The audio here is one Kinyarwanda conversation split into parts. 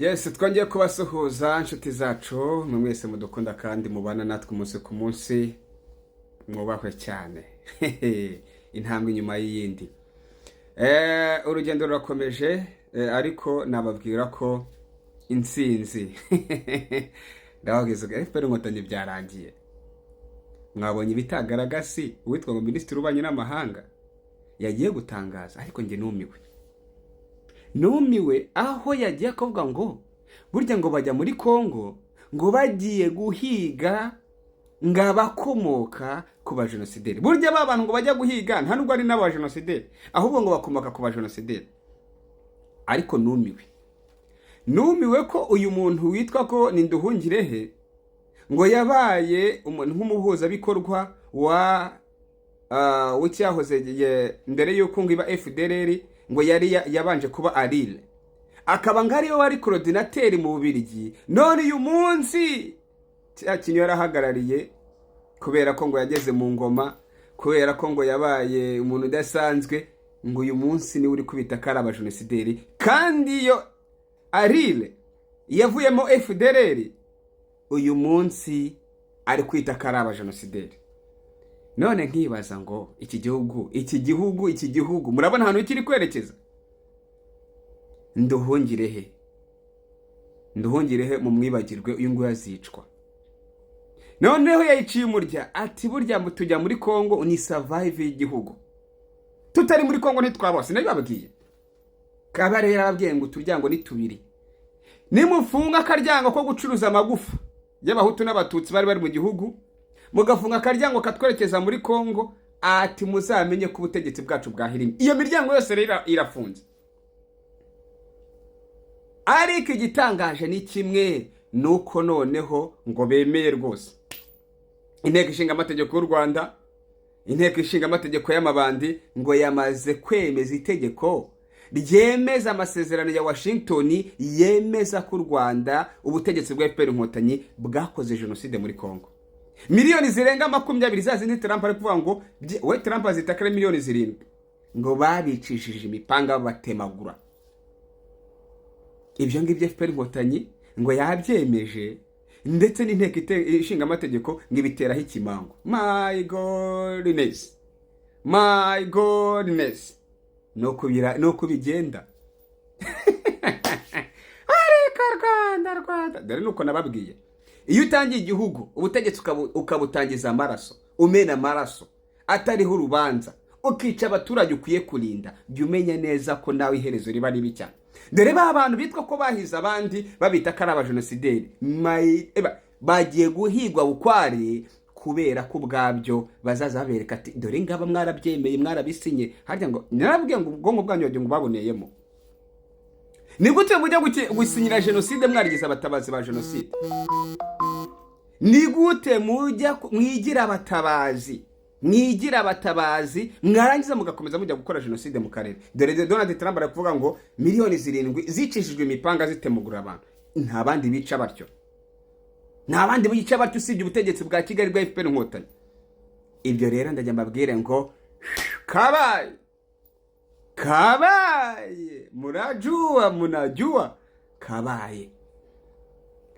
Yes, twongeye kubasuhuza, inshuti zacu, mwe mwese mudukunda kandi mubana natwe umunsi ku munsi. Mwubahwe cyane. Intambwe inyuma y'iyindi. Urugendo rurakomeje, ariko nababwira ko intsinzi, ndababwiza FPR Inkotanyi, byarangiye. Mwabonye ibitagaragasi uwitwa ngo minisitiri w'ububanyi n'amahanga yagiye gutangaza, ariko njye numiwe, numiwe aho yagiye kuvuga ngo burya ngo bajya muri Kongo ngo bagiye guhiga ngo abakomoka ku bajenosideri. Burya ba bantu ngo bajya guhiga nta nubwo ari n'abajenosideri, ahubwo ngo bakomoka ku bajenosideri. Ariko numiwe, numiwe ko uyu muntu witwa ko ni Nduhungirehe ngo yabaye umuntu nk'umuhuzabikorwa wa w'icyahoze mbere y'uko ngo iba FDLR, ngo yari yabanje kuba ARIL, akaba ngo ariwe wari coordinateur mu Bubiligi. None uyu munsi cya kintu yarahagarariye, kubera ko ngo yageze mu ngoma, kubera ko ngo yabaye umuntu udasanzwe, ngo uyu munsi niwe uri kubita ko ari abajenosideri, kandi iyo ARIL yavuyemo FDLR, uyu munsi ari kwita ko ari abajenosideri. None nkibaza ngo iki gihugu, iki gihugu, iki gihugu, murabona ahantu kiri kwerekeza? Nduhungirehe, Nduhungirehe mu mwibagirwe, uyu nguyu azicwa. Noneho yayiciye umurya ati: "Burya tujya muri Kongo ni survive y'igihugu, tutari muri Kongo ntitwaba." Sinabibabwiye? Kaba rero yarababwiye ngo uturyango ni tubiri: nimufunga akaryango ko gucuruza amagufa y'Abahutu n'Abatutsi bari bari mu gihugu, mugafunga akaryango katwerekeza muri Kongo, ati muzamenye ko ubutegetsi bwacu bwahirimye. Iyo miryango yose rero irafunze. Ariko igitangaje ni kimwe, ni uko noneho ngo bemeye rwose, Inteko Ishinga Amategeko y'u Rwanda, Inteko Ishinga Amategeko y'amabandi, ngo yamaze kwemeza itegeko ryemeza amasezerano ya Washington yemeza ko u Rwanda, ubutegetsi bwa FPR Inkotanyi, bwakoze jenoside muri Congo. Miliyoni zirenga 20, za zindi Trump ari kuvuga ngo we Trump azita ko ari miliyoni 7, ngo babicishije imipanga babatemagura. Ibyo ngibyo FPR Inkotanyi ngo yabyemeje, ndetse n'Inteko Ishinga Amategeko ngo ibiteraho ikimango. My goodness, my goodness! Nuko bigenda. Ariko Rwanda, Rwanda, dore nuko nababwiye: iyo utangiye igihugu, ubutegetsi, ukabutangiza amaraso, umena amaraso atariho urubanza, ukica abaturage ukwiye kurinda, jya umenya neza ko nawe iherezo riba ribi cyane. Dore ba bantu bitwa ko bahize abandi, babita ko ari abajenosideri, bagiye guhigwa bukware, kubera ko ubwabyo bazaza babereka ati: "Dore ngaba mwarabyemeye, mwarabisinye." Harya ngo narabwiye ngo ubwonko bwanyu wagira ngo baboneyemo. Ni gute mujya gusinyira jenoside mwarigize abatabazi ba jenoside? Ni gute mujya mwigira abatabazi, mwigira abatabazi, mwarangiza mugakomeza mujya gukora jenoside mu karere? Dore Donald Trump ari kuvuga ngo miliyoni 7 zicishijwe imipanga zitemugura abantu. Nta bandi bica batyo, nta bandi bica batyo usibye ubutegetsi bwa Kigali bwa FPR Inkotanyi. Ibyo rero ndajya mbabwire ngo kabaye, kabaye, murajua, munajua, kabaye.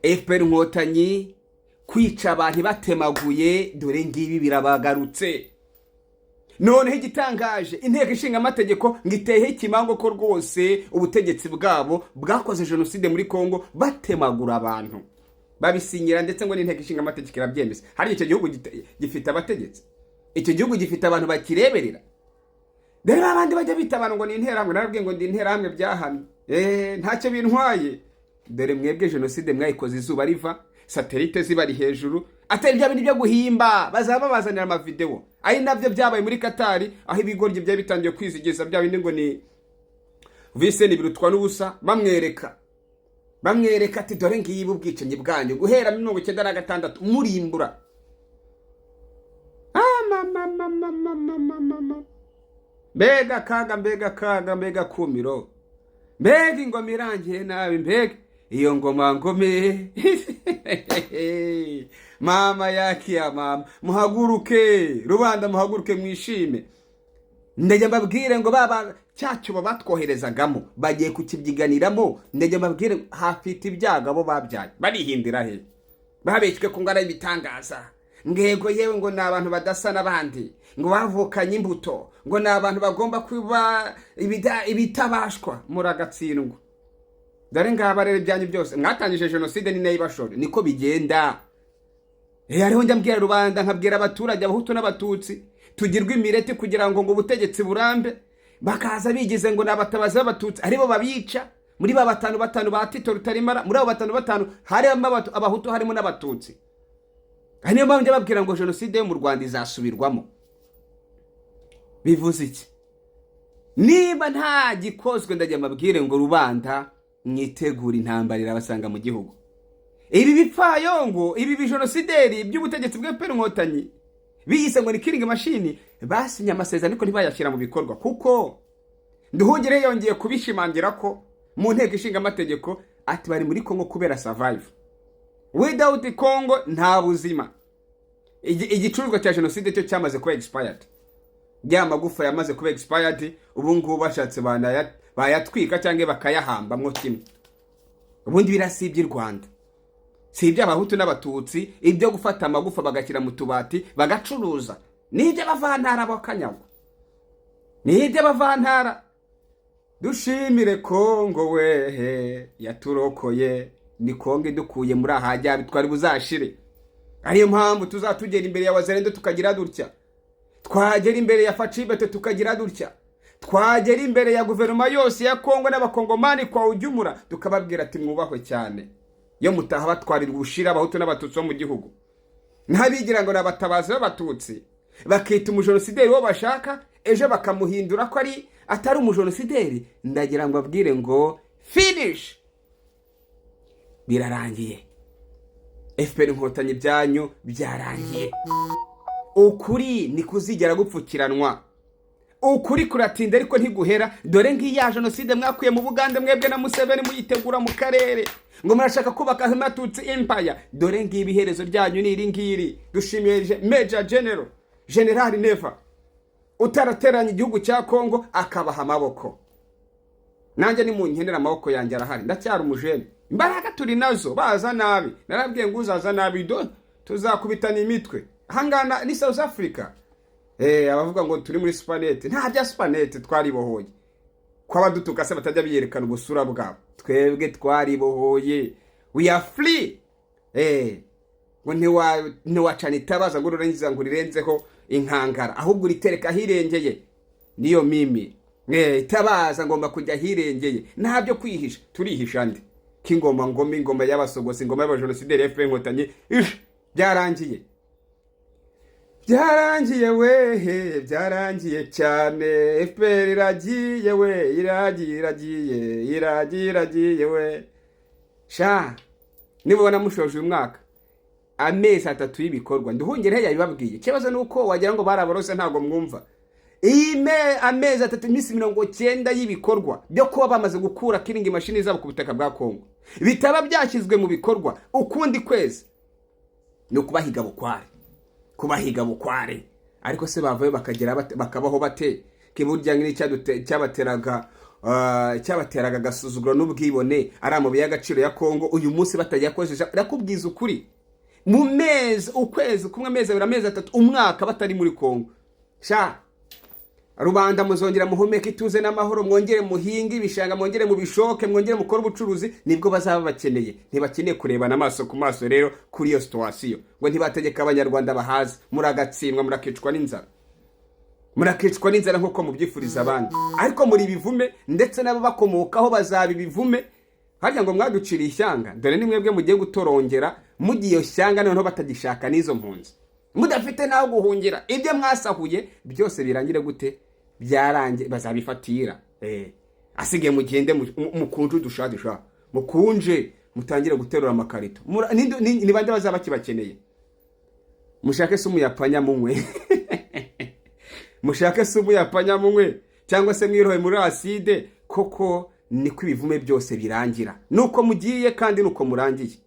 FPR Inkotanyi kwica abantu batemaguye, dore ngibi birabagarutse. Noneho igitangaje, Inteko Ishinga Amategeko ngo itehe ikimango ko rwose ubutegetsi bwabo bwakoze jenoside muri Kongo batemagura abantu, babisinyira, ndetse ngo n'Inteko Ishinga Amategeko irabyemeza. Hari icyo gihugu gifite abategetsi, icyo gihugu gifite abantu bakireberera. Rero abandi bajya bita abantu ngo ni Interahamwe, narabwiye ngo ndi Interahamwe byahamye, ntacyo bintwaye. Dore mwebwe jenoside mwayikoze izuba riva, satellite zibari hejuru, atari bya bintu byo guhimba bazaba babazanira amavidewo. Ari nabyo byabaye muri Katari, aho ibigoryi byari bitangiye kwizigiza bya bindi ngo ni viseni birutwa n'ubusa, bamwereka, bamwereka ati: "Dore ngibi ubwicanyi bwanyu guhera 96 murimbura." Ah, mama, mama, mama, mama, mama. Mbega kaga, mbega kaga, mbega kumiro, mbega ingoma irangiye nabi, mbega iyo ngoma ngome mama yakiya mama! Muhaguruke rubanda, muhaguruke mwishime. Ndajya mbabwire ngo baba cya cyobo batwoherezagamo bagiye kukibyiganiramo. Ndajya mbabwire ngo hafite ibyago abo babyaye barihindira he, babeshywe ko ngo ari ibitangaza, ngego yewe, ngo ni abantu badasa n'abandi, ngo bavukanye imbuto, ngo ni abantu bagomba kuba ibitabashwa. Muragatsindwa. Dore ngaba rero ibyanyu byose mwatangije jenoside ni nayo ibashore. Niko bigenda. Hariho njya mbwira rubanda, nkabwira abaturage, Abahutu n'Abatutsi, tugirwe imireti kugira ngo ubutegetsi burambe. Bakaza bigize ngo ni abatabazi b'Abatutsi, aribo babica. Muri ba batanu batanu ba Tito Rutaremara, muri abo batanu batanu harimo Abahutu, harimo n'Abatutsi. Aha niyo mpamvu njya babwira ngo jenoside yo mu Rwanda izasubirwamo. Bivuze iki? Niba nta gikozwe, ndajya mbabwire ngo rubanda mwitegure, intambara irabasanga mu gihugu. Ibi bipfayongo, ibi bijenosideri by'ubutegetsi bwa FPR Inkotanyi biyise ngo ni killing machine, basinye amasezerano ariko ntibayashyira mu bikorwa, kuko Nduhungire yongeye kubishimangira ko mu Nteko Ishinga Amategeko ati bari muri Kongo kubera survive, without Congo nta buzima. Igicuruzwa cya jenoside cyo cyamaze kuba expired, ya magufa yamaze kuba expired. Ubu ngubu bashatse bayatwika cyangwa bakayahambamwo kimwe. Ubundi biriya si iby'i Rwanda, si iby'Abahutu n'Abatutsi. Ibyo gufata amagufa bagashyira mu tubati bagacuruza ni iby'abavantara bakanyagwa, ni iby'abavantara. Dushimire Kongo wehe yaturokoye, ni Kongo idukuye muri ahajya twari buzashire. Ariyo mpamvu tuzatugera imbere ya Wazalendo tukagira dutya, twagera imbere ya Facibete tukagira dutya, twagera imbere ya guverinoma yose ya Kongo n'Abakongomani kwa ujumla tukababwira ati mwubahwe cyane. Iyo mutaha batwarirwa ubushira Abahutu n'Abatutsi bo mu gihugu, ntabigira ngo ni abatabazi b'Abatutsi, bakita umujenosideri uwo bashaka, ejo bakamuhindura ko ari atari umujenosideri. Ndagira ngo abwire ngo finish, birarangiye. FPR Inkotanyi, ibyanyu byarangiye. Ukuri ni kuzigera gupfukiranwa, ukuri kuratinda ariko ntiguhera. Dore ngiya jenoside mwakuye mu Bugande mwebwe na Museveni, muyitegura mu karere ngo murashaka kubaka Humatutsi Empire. Dore ngibi, iherezo ryanyu ni iri ngiri. Dushimiye Major General, General Neva, utarateranye igihugu cya Kongo akabaha amaboko. Nanjye nimunkenera, amaboko yanjye arahari, ndacyari umujene, imbaraga turi nazo. Baza nabi, narabwiye ngo uzaza nabi do tuzakubitana imitwe. Ahangana ni South Africa. Abavuga ngo turi muri supanete, nta bya supanete, twaribohoye. Ko abadutuka se batajya biyerekana ubusura bwabo? Twebwe twaribohoye, we are free. Ngo ntiwacana itabaza ngo ururangiza ngo urirenzeho inkangara, ahubwo uritereka ahirengeye. Niyo mimi itabaza ngomba kujya ahirengeye, nta byo kwihisha. Turihisha nde k'ingoma ngoma, ingoma y'abasogosi, ingoma y'abajenosideri FPR Inkotanyi? Ish, byarangiye, byarangiye wehe, byarangiye cyane. FPR iragiye we, iragiye, iragiye, iragiye, iragiye we. Sha, nibona mushoje uyu mwaka, amezi 3 y'ibikorwa, Nduhungire yabibabwiye. Ikibazo ni uko wagira ngo barabarose, ntabwo mwumva. Ime amezi 3, iminsi 90 y'ibikorwa byo kuba bamaze gukura killing machine zabo ku butaka bwa Kongo, bitaba byashyizwe mu bikorwa, ukundi kwezi ni ukubahiga bukware, kubahiga bukware. Ariko se bavayo bakagera bakabaho bate? Kiburya cyabateraga cyabateraga agasuzuguro n'ubwibone ari amabuye y'agaciro ya Kongo, uyu munsi batayakoresha. Ndakubwiza ukuri, mu mezi, ukwezi kumwe, amezi 2, amezi 3, umwaka batari muri Kongo, sha rubanda muzongera muhumeke ituze n'amahoro, mwongere muhinge ibishanga, mwongere mubishoke, mwongere mukore ubucuruzi. Nibwo bazaba bakeneye. Ntibakeneye kurebana amaso ku maso. Rero kuri iyo situation, ngo ntibategeka Abanyarwanda bahaze, muragatsindwa, murakicwa n'inzara, murakicwa n'inzara nk'uko mubyifuriza abandi. Ariko muri ibivume, ndetse n'ababakomokaho bazaba ibivume. Harya ngo mwaduciriye ishyanga? Dore ni mwebwe mugiye gutorongera mugiye iyo shyanga, noneho batagishaka n'izo mpunzi, mudafite n'aho guhungira. Ibyo mwasahuye byose birangire gute? Byarangiye, bazabifatira. Asigaye mugende mukunje udushadisha, mukunje, mutangire guterura amakarito. Ni bande bazaba bakibakeneye? Mushake se umuyapanya munywe, mushake se umuyapanya munywe, cyangwa se mwirohe muri acide. Koko niko ibivume byose birangira, nuko mugiye kandi nuko murangiye.